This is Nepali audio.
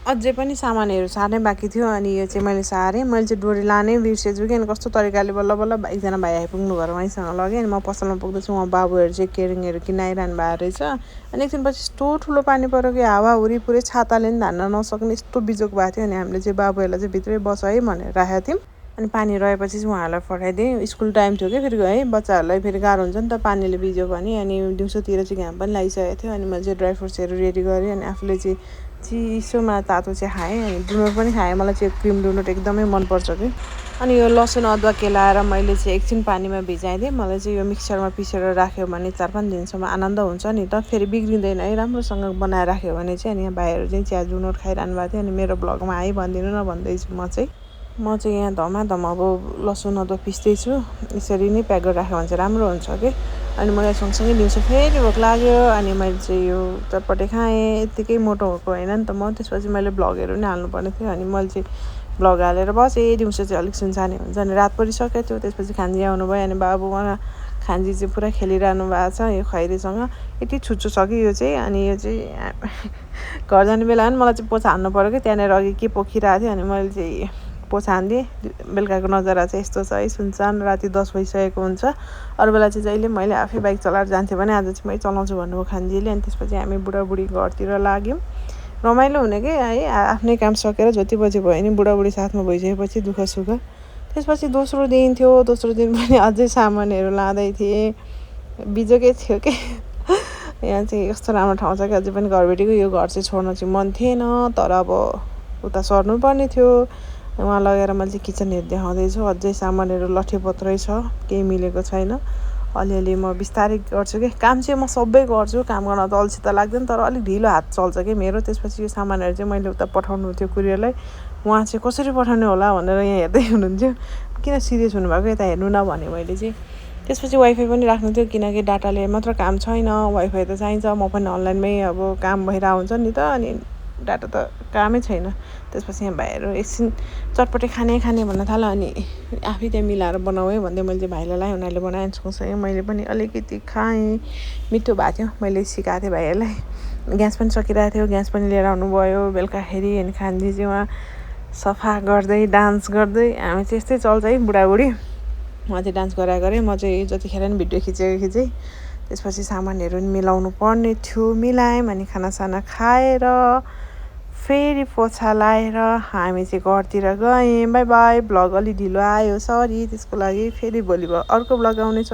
अझै पनि सामानहरू सार्नै बाँकी थियो अनि यो चाहिँ मैले सारेँ। मैले चाहिँ डोरी लानै बिर्सेछु कि अनि कस्तो तरिकाले बल्ल बल्ल एकजना भाइ आइपुग्नु भयो उहाँसँग लगेँ अनि म पसलमा पुग्दैछु उहाँ बाबुहरू चाहिँ केरिङहरू किनाइरहनु भएको रहेछ। अनि एकछिनपछि यस्तो ठुलो पानी पऱ्यो कि हावाहुरी पुरै छाताले पनि धान्न नसक्ने यस्तो बिजोग भएको थियो। अनि हामीले चाहिँ बाबुहरूलाई चाहिँ भित्रै बस है भनेर राखेको थियौँ। अनि पानी रहेपछि चाहिँ उहाँहरूलाई पठाइदिएँ। स्कुल टाइम थियो कि फेरि है बच्चाहरूलाई फेरि गाह्रो हुन्छ नि त पानीले भिज्यो भने। अनि दिउँसोतिर चाहिँ घाम पनि लागिसकेको थियो अनि मैले चाहिँ ड्राई फ्रुट्सहरू रेडी गरेँ अनि आफूले चाहिँ चिसोमा तातो चाहिँ खाएँ अनि डुनर पनि खाएँ। मलाई चाहिँ क्रिम डुनर एकदमै मनपर्छ कि। अनि यो लसुन अदुवा केलाएर मैले चाहिँ एकछिन पानीमा भिजाइदिएँ। मलाई चाहिँ यो मिक्सचरमा पिसेर राख्यो भने 4-5 दिनसम्म आनन्द हुन्छ नि त। फेरि बिग्रिँदैन है राम्रोसँग बनाएर राख्यो भने चाहिँ। अनि यहाँ भाइहरू चाहिँ चिया डुनर खाइरहनु भएको थियो अनि मेरो ब्लगमा है भनिदिनु न भन्दैछु म चाहिँ यहाँ धमाधम अब लसुन अदुवा पिस्दैछु। यसरी नै प्याक गरेर राख्यो भने चाहिँ राम्रो हुन्छ कि। अनि मलाई सँगसँगै दिउँसो फेरि भोक लाग्यो अनि मैले चाहिँ यो चटपटे खाएँ। यत्तिकै मोटो भएको होइन नि त म। त्यसपछि मैले ब्लगहरू नि हाल्नुपर्ने थियो अनि मैले चाहिँ ब्लग हालेर बसेँ। दिउँसो चाहिँ अलिक सुनसानै हुन्छ अनि रात परिसकेको थियो। त्यसपछि खान्जी आउनुभयो अनि बाबुमा खान्जी चाहिँ पुरा खेलिरहनु भएको छ यो खैरीसँग। यति छुच्चो छ कि यो चाहिँ। अनि यो चाहिँ घर जाने बेला पनि मलाई चाहिँ पोछा हान्नु पऱ्यो कि त्यहाँनिर अघि के पोखिरहेको थियो अनि मैले चाहिँ पोछा हानिदिएँ। बेलुकाको नजारा चाहिँ यस्तो छ है सुनसान। राति 10 बजिसकेको हुन्छ। अरू बेला चाहिँ जहिले मैले आफै बाइक चलाएर जान्थेँ भने आज चाहिँ मै चलाउँछु भन्नुभयो खान्जीले। अनि त्यसपछि हामी बुढाबुढी घरतिर लाग्यौँ। रमाइलो हुने कि है आफ्नै काम सकेर जति बजे भयो नि बुढाबुढी साथमा भइसकेपछि दुःख सुख। त्यसपछि दोस्रो दिन थियो। दोस्रो दिन पनि अझै सामानहरू लाँदै थिएँ। बिजोकै थियो कि यहाँ चाहिँ कस्तो राम्रो ठाउँ छ कि अझै पनि घरबेटीको यो घर चाहिँ छोड्न चाहिँ मन थिएन तर अब उता सर्नु पर्ने थियो। उहाँ लगेर मैले चाहिँ किचनहरू देखाउँदैछु। अझै सामानहरू लट्ठेपत्रै छ केही मिलेको छैन। अलिअलि म बिस्तारै गर्छु कि काम चाहिँ म सबै गर्छु। काम गर्न त अल्छी त लाग्दैन तर अलिक ढिलो हात चल्छ कि मेरो। त्यसपछि यो सामानहरू चाहिँ मैले उता पठाउनु थियो कुरियरलाई। उहाँ चाहिँ कसरी पठाउने होला भनेर यहाँ हेर्दै हुनुहुन्थ्यो। किन सिरियस हुनुभएको यता हेर्नु न भने मैले चाहिँ। त्यसपछि वाइफाई पनि राख्नु थियो किनकि डाटाले मात्र काम छैन वाइफाई त चाहिन्छ। म पनि अनलाइनमै अब काम भइरहेको हुन्छ नि त अनि डाटा त कामै छैन। त्यसपछि यहाँ भाइहरू एकछिन चटपटे खाने भन्न थाल्यो अनि आफै त्यहाँ मिलाएर बनाऊ है भन्दै मैले चाहिँ भाइलाई लाएँ। उनीहरूले बनाएँ सँगसँगै मैले पनि अलिकति खाएँ। मिठो भएको थियो। मैले सिकाएको थिएँ भाइहरूलाई। ग्यास पनि सकिरहेको थियो। ग्यास पनि लिएर आउनुभयो बेलुकाखेरि अनि खान्जी चाहिँ उहाँ सफा गर्दै डान्स गर्दै। हामी चाहिँ यस्तै चल्छ है बुढाबुढी। उहाँ चाहिँ डान्स गरेँ म चाहिँ जतिखेर पनि भिडियो खिचेँ। त्यसपछि सामानहरू पनि मिलाउनु पर्ने थियो। मिलायौँ अनि खानासाना खाएर फेरि पोछा लाएर हामी चाहिँ घरतिर गयौँ। By by. ब्लग अलि ढिलो आयो सरी त्यसको लागि। फेरि भोलि अर्को ब्लग आउनेछ।